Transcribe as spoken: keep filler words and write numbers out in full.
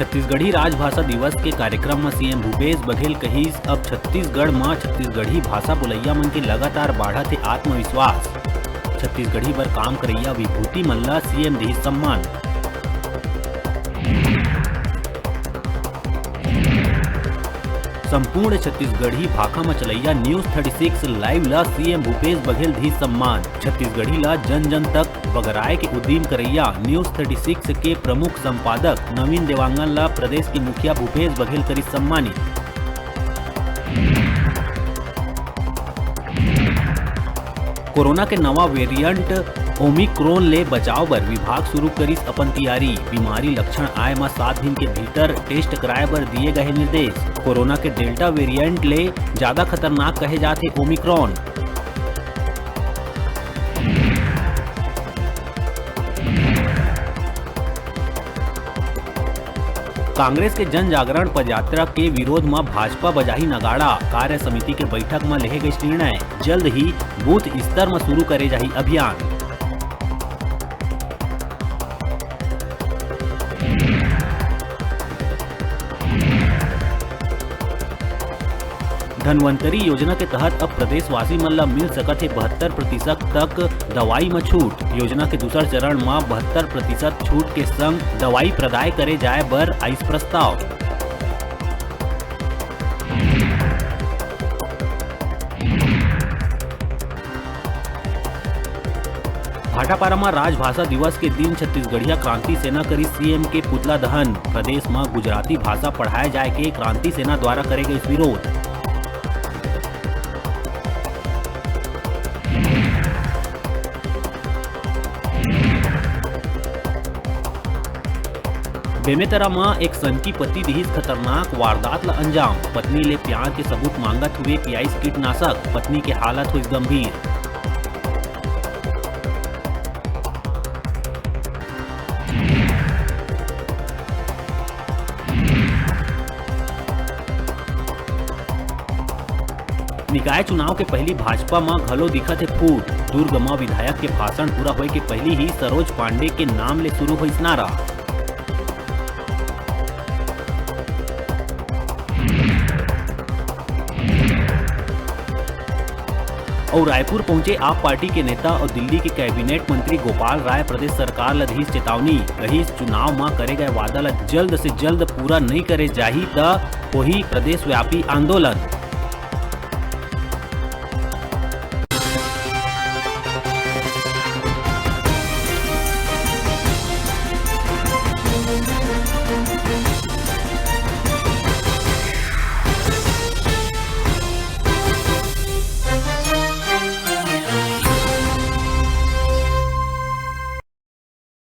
छत्तीसगढ़ी राजभाषा दिवस के कार्यक्रम म सीएम भूपेश बघेल कहिस, अब छत्तीसगढ़ म छत्तीसगढ़ी भाषा बोलइया मन के लगातार बाढ़त हे आत्मविश्वास। छत्तीसगढ़ी बर काम करइया विभूति मन ल सीएम दिही सम्मान। संपूर्ण छत्तीसगढ़ी भाखा म चलइया News Thirty Six Live ल सीएम भूपेश बघेल दिही सम्मान। छत्तीसगढ़ी ल जन जन तक बगराए के उदीम करइया News Thirty Six के प्रमुख संपादक नवीन देवांगन ल प्रदेश के मुखिया भूपेश बघेल करिस सम्मानित। कोरोना के नवा वेरिएंट ओमिक्रॉन ले बचाव बर विभाग शुरू करिस अपन तियारी। बीमारी लक्षण आए म सात दिन के भीतर टेस्ट कराए बर दिए गए निर्देश। कोरोना के डेल्टा वेरिएंट ले ज्यादा खतरनाक कहे जाथे ओमिक्रॉन। कांग्रेस के जन जागरण पदयात्रा के विरोध म भाजपा बजाही नगाड़ा। कार्य समिति के बैठक म लेहे गइस निर्णय, जल्द ही बूथ स्तर म शुरू करे जाही अभियान। धनवंतरी योजना के तहत अब प्रदेशवासी मन ल मिल सकत हे बहत्तर प्रतिशत तक दवाई म छूट। योजना के दूसर चरण म बहत्तर प्रतिशत छूट के संग दवाई प्रदाय करे जाय बर आइस प्रस्ताव। भाटापारा म राजभाषा दिवस के दिन छत्तीसगढ़िया क्रांति सेना करिस सीएम के पुतला दहन। प्रदेश म गुजराती भाषा पढ़ाए जाए के क्रांति सेना द्वारा करे गइस विरोध। बेमेतरा म एक सनकी पति दिहिस खतरनाक वारदात ल अंजाम। पत्नी ले प्यार के सबूत मांगत हुए पियाइस कीटनाशक, पत्नी के हालत होइस गंभीर। निकाय चुनाव के पहिली भाजपा म घलो दिखत हे फूट। दुर्ग म विधायक के भाषण पूरा होय के पहिली ही सरोज पांडे के नाम ले शुरू होइस नारा। अउ रायपुर पहुंचे आप पार्टी के नेता अउ दिल्ली के कैबिनेट मंत्री गोपाल राय प्रदेश सरकार ल दिस चेतावनी, कहिस चुनाव म करे गए वादा ल जल्द से जल्द पूरा नइ करे जाही त होही प्रदेश व्यापी आंदोलन।